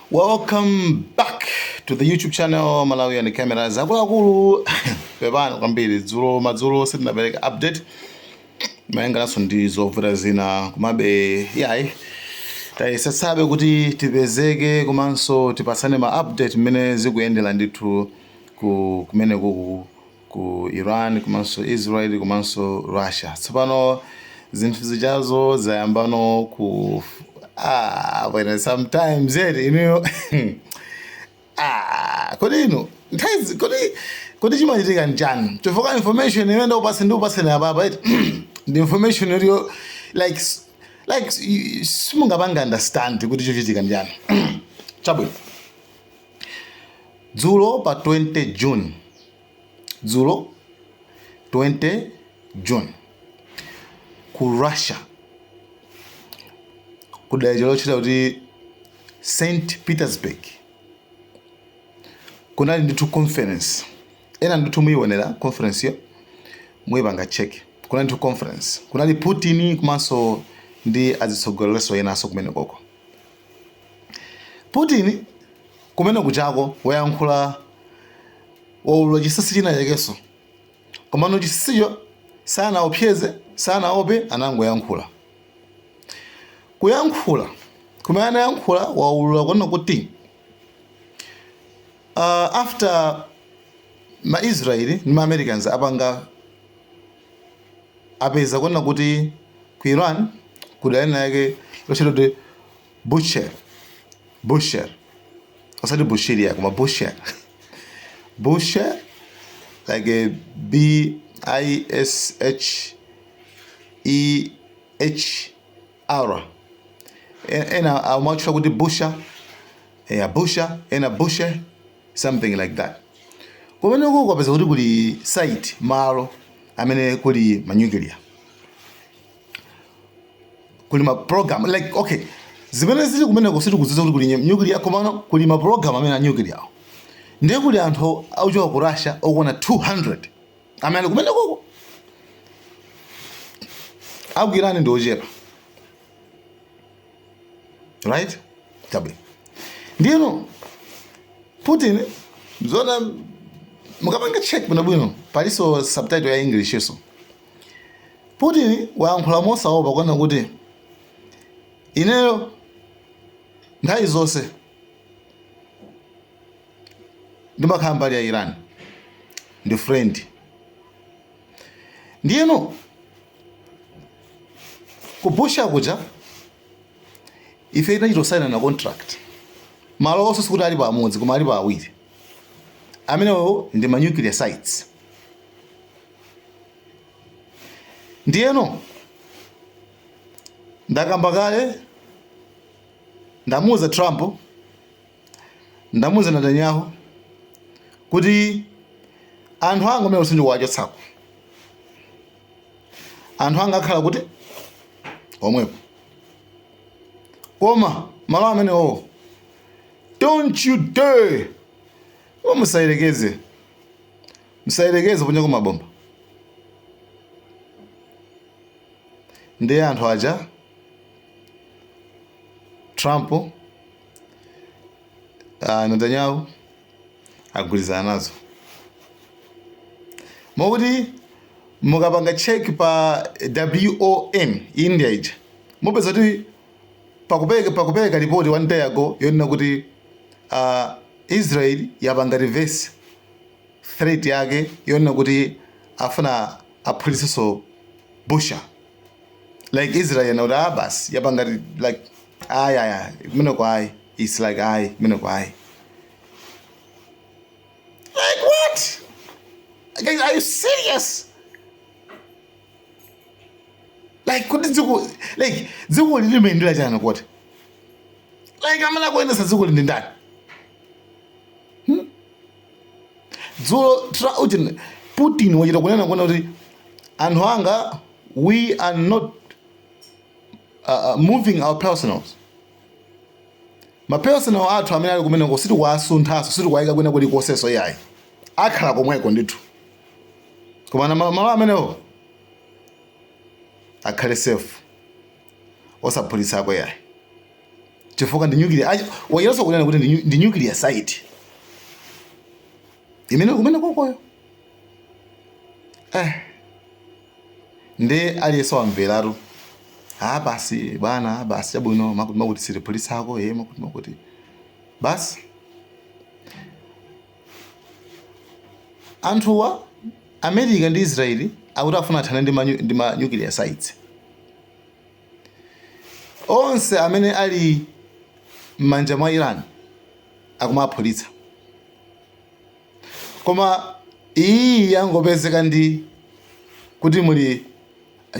Welcome back to the YouTube channel Malawi and Cameras. Akuluakulu, pepani kwambiri, dzulo madzulo sitinapereka update malingananso ndi zovuta zina, komabe yayi, tayesetsabe kuti tipezeke komanso tipasane ma update mmene zikuyendera ndithu ku kumene ku Iran komanso Israel komanso Russia. Tsopano zinthu zijazo zayambano ku bwene sometimes eti inuyo, kodi inu nthawi kodi chimachitika nchani? Chifukwa information imene ndikupaseni apapa eti ndi information yoti like simungapanga understand kuti chochitika nchani. Chabwino, dzulo pa 20 June, dzulo 20 June, ku Russia kudera lotchedwa kuti St Petersburg kunali ndithu conference. Ena ndithu muyionera conference yo, muyipanga check. Kunali ndithu conference, kunali Putin komanso ndi azitsogolerenso enanso kumene koko. Putin kumene kuchako wayankhula, waulula chinsinsi china chakenso, komano chinsinsicho sanaopseze, sanaope, anangoyankhula. Kuyankhula kumene anayankhula, waulula kuona kuti after ma Israeli ndi ma Americans apanga apeza kuona kuti ku Iran kudera lina yake lotchedwa kuti Bushehr, Bushehr, osati Bushiri ya, koma Bushehr, Bushehr, like a B I S H E H R. Ena amatchula kuti Busha, yeah, Busha, ena Bushe, something like that. Kumeneko kwapeza kuti kuli site, malo amene kuli ma nuclear, kuli ma program like, okay, zimene zili kumeneko sitikudziwa kuti kuli nuclear, komano kuli ma program amene a nuclear. Ndiye kuli anthu ochoka ku Russia okwana 200 amene ali kumenekoko. Aku Iran ndi ochepa, right? Chabwino, ndiyeno Putin zona mukapanga check bwinobwino, palinso subtitle ya English so Putin wayankhula mosaopa kuona kuti ineyo nthawi zonse ndimakhala mbali ya Iran, ndi friend. Ndiyeno ku Bushehr kuja ife tinachita kusaina na contract. Malo onse sikuti alipo amodzi, koma alipo awiri amenewo ndi ma nuclear sites. Ndiyeno ndakamba kale, ndamuuza Trump, ndamuuza Netanyahu kuti anthu anga amene sindikuwachotsako, anthu anga akhala kuti omwepo, koma malo amenewo don't you dare, musayerekeze, musayerekeze kuponya mabomba. Ndiye anthu aja, Trump, Netanyahu, agwirizana nazo, mokuti mukapanga check pa WON India ija, mupeza kuti pakupereka ripoti one day ago yonena kuti Israel yapanga reverse threat yake yonena kuti afuna aphulisenso Bushehr. Like Israel na kuti ah, basi, yapanga like ayi, ayi, kumeneko ayi. It's like ayi, kumeneko ayi. Like what? Guys, are you serious? Like kuti dziko, like dziko limayendera chani kuti like amene akuyendetsa dziko ndi ndani? Dzulo Putin wachita kunena kuona kuti anthu anga, we are not moving our personnels, ma personnel athu amene ali kumeneko sitikuwasunthanso, sitikuwayika kwina kulikonsenso iyayi, akhala komweko ndithu, koma na malo amenewo akhale safe, osaphulitsako iyayi. Chifukwa ndi nuclear, wachitanso kunena kuti ndi nuclear site imene kumene kokoyo. Nde aliyense wamveratu, ah, basi bwana, basi chabwino, makuti makuti sitiphulitsako, ye makuti makuti basi. Anthuwa, America ndi Israeli, akuti afuna athane ndi ma nuclear sites onse amene ali m'manja mwa Iran, akumaphulitsa. Koma iyi yangopezeka ndi kuti muli,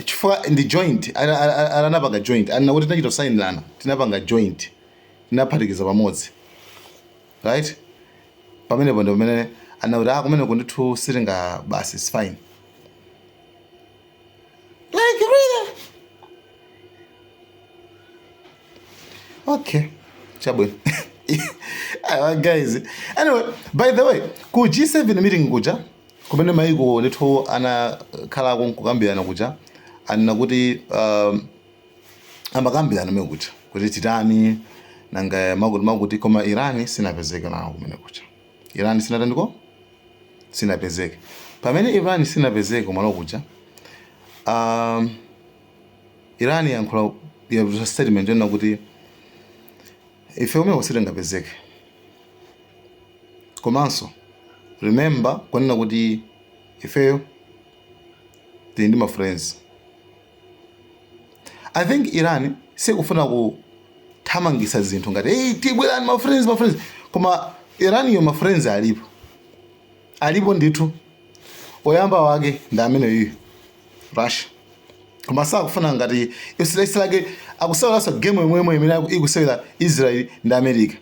chifukwa ndi joint, anapanga joint, anena kuti tinachita kusayinirana, tinapanga joint, tinaphatikiza pamodzi, right? Pamenepo ndi pamene anakuti, ah, kumeneko ndithu sitinga, basi, it's fine. Like, really? Okay, chabwino. Awa guys, anyway, by the way, ku G7 meeting kuja kumene maiko ndithu anakhalako nkukambirana kuja, anena kuti amakambirana mene kuja kuti titani nanga, makuti makuti, koma Iran sinapezeke nawo kumene kuja. Iran sinatandiko, sinapezeke. Pamene Iran sinapezeke kumalo kuja, Iran yankhula ya statement yonena kuti ife kumene sitingapezeke, komanso remember kunena kuti ifeyo tili ndi ma friends. I think Iran sikufuna kuthamangisa zinthu ngati, "Hey, tibwerani, ma friends, ma friends," koma Iran yo ma friends alipo, alipo ndithu. Oyamba wake ndi amene yuyu Russia, koma sakufuna ngati it's like akuseweranso game yomwemwe imene ikusewera Israel ndi America.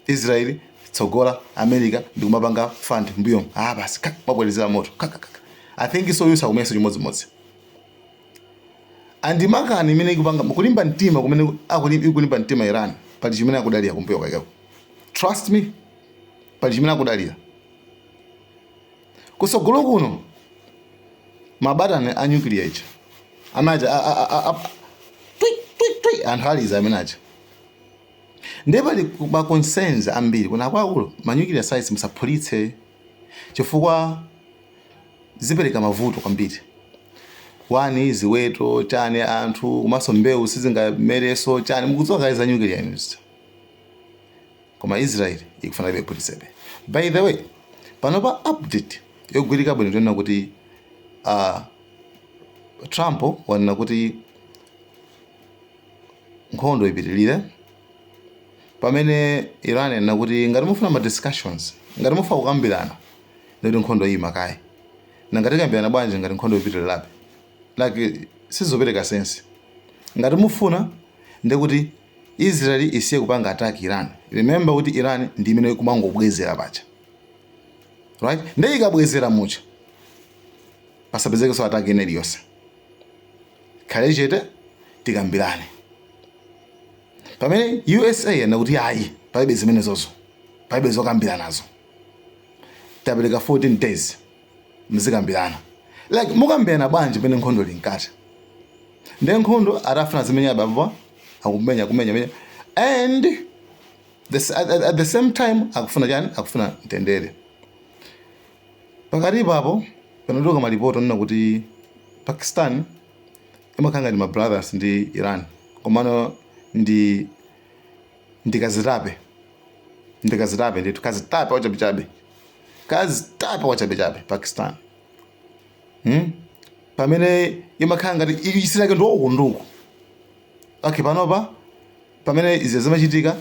Israel tsogola, America ndikumapanga fund mbuyo, ah, basi, mabwerezera moto ka, ka, ka. I think so yusa kumenso chimodzimodzi and makani imene ikupanga kulimba mtima kumene ikulimba mtima Iran, pali chimene akudalira kumbuyo kwakeko. Trust me, pali chimene akudalira kusogolo kuno. Mabatani a nuclear icha anacha twi twi twi, anthu aliza amene acha. Ndiye pali ma concerns ambiri kuna akuluakulu, ma nuclear sites musaphulitse chifukwa zipereka mavuto kwambiri. Wani ziweto chani, anthu, komanso mbewu sizingamereso chani, mukudziwa kale za nuclear inuzi. Koma Israel ikufuna ibe iphulitsebe. By the way, panopa update yogwirika bwino tionena kuti Trump wanena kuti nkhondo ipitilire, pamene Iran yanena kuti ngati mufuna ma discussions, ngati mufuna kukambirana, ndikuti nkhondo iyi makayi. Nanga tikambirana bwanji ngati nkhondo ipitilirabe? Like, sizopereka sense. Ngati mufuna, ndikuti Israel isiye kupanga attack Iran. Remember kuti Iran ndi imene ikumangobwezera pacha, right? Ndiye ikabwezera mucha, pasapezekenso attack ina iliyonse, khale chete, tikambirane. Pamene USA yanena kuti ayi, palibe zimenezozo, palibe zokambiranazo, tapereka 14 days muzikambirana. Like, mukambirana bwanji pamene nkhondo ili mkati? Ndiye nkhondo atafuna zimenya baba, akumenya, kumenya menya, and at the same time akufuna chani? Akufuna mtendere. Pakati papo panatuluka malipoti onena kuti Pakistan imakhala ngati ma brothers ndi Iran, komano ndi kazitape, ndi kazitape ndithu, kazitape wachabechabe, kazitape wachabechabe Pakistan, Pamene imakhala ngati isilake ndi uku. Okay, panopa pamene izi zimachitika,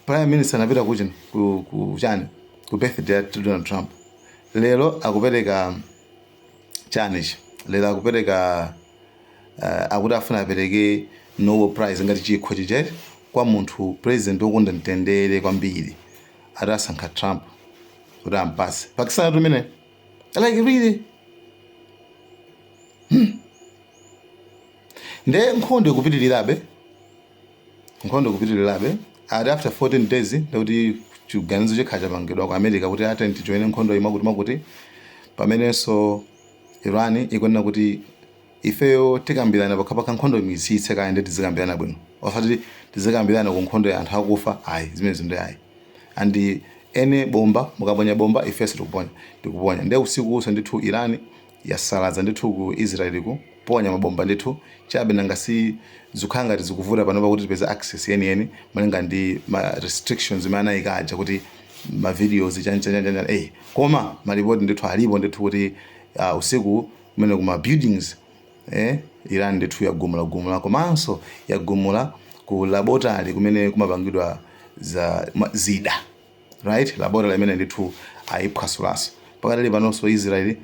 prime minister anapita kuchani, ku chani, ku birthday ya Donald Trump. Lero akupereka chanichi, lero akupereka, akuti afuna apereke Nobel Prize ngati chikho chiche kwa munthu president wokonda mtendere kwambiri, atasankha Trump kuti ampase. Pakistan tumene, like, really? Nde nkhondo ikupitirirabe, nkhondo ikupitirirabe. Ati after 14 days ndikuti chiganizo chikhala chapangidwa ku America kuti atenti tijoine nkhondo iyi, makuti makuti, pamenenso Iran ikunena kuti Ifeyo tikambirana pakhapakha nkhondo imitsitse kaya, ndi tizikambirana bwino, osati tizikambirana ku nkhondo ya anthu akufa, ayi. Zimenezo ndi ayi. And ene bomba, mukaponya bomba, ifenso tikuponya, tikuponya. Ndiye usiku uso ndithu Iran yasalaza ndithu ku Israel, ku ponya mabomba ndithu chabe. Nanga si zikukhala ngati zikuvuta panopa kuti tipeze access yeniyeni malinga ndi ma restrictions imene anayika aja kuti ma videos, chani chani chani, koma malipoti ndithu alipo ndithu kuti usiku kumene kuma buildings, Iran ndithu yagumula gumula, komanso yagumula ku laboratory kumene kumapangidwa za zida, right? Laboratory imene ndithu ayiphwasulanso. Pakatali panonso Israel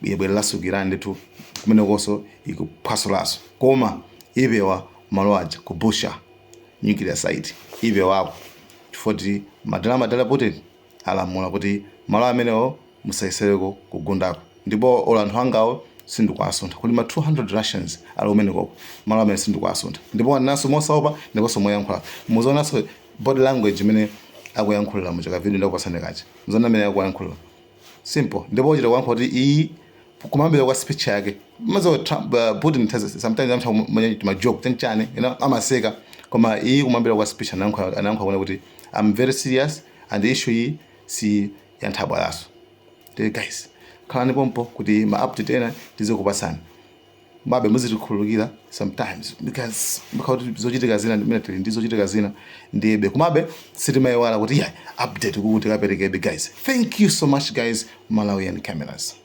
yabwereranso ku Iran ndithu, kumenekonso ikuphwasulanso, koma ipewa malo aja ku Bushehr nuclear site, ipewako chifukwa madala madala Putin alamula kuti malo amenewo musayesereko kugundako, ndipo olo anthu angawo sindikuwasuntha, kuli ma 200 Russians ali kumenekoko, malo amene sindikuwasuntha. Ndipo anaso mosaopa ndiponso moyankhula, muzaonanso body language imene akuyankhulira muchaka video ndakupasani kacha, muzaona amene akuyankhulira simple, ndipo uchita kuyankhula kuti iyi kumambira kwa speech yake mazo Trump, Putin sometimes amtha ma joke chanchane, amaseka, koma iyi kumambira kwa speech anayankhula kuona kuti I'm very serious and the issue iyi si yanthabwalaso. Te guys, khalani pompo kuti ma update ena tizikupasani. Mabe muzitikhululukira sometimes because zochitika zina ndimene tili ndi zochitika zina, ndiyebe kumabe sitimayiwala kuti yeah, update kukuti kaperekebe. Guys, thank you so much, guys. Malawian Cameras.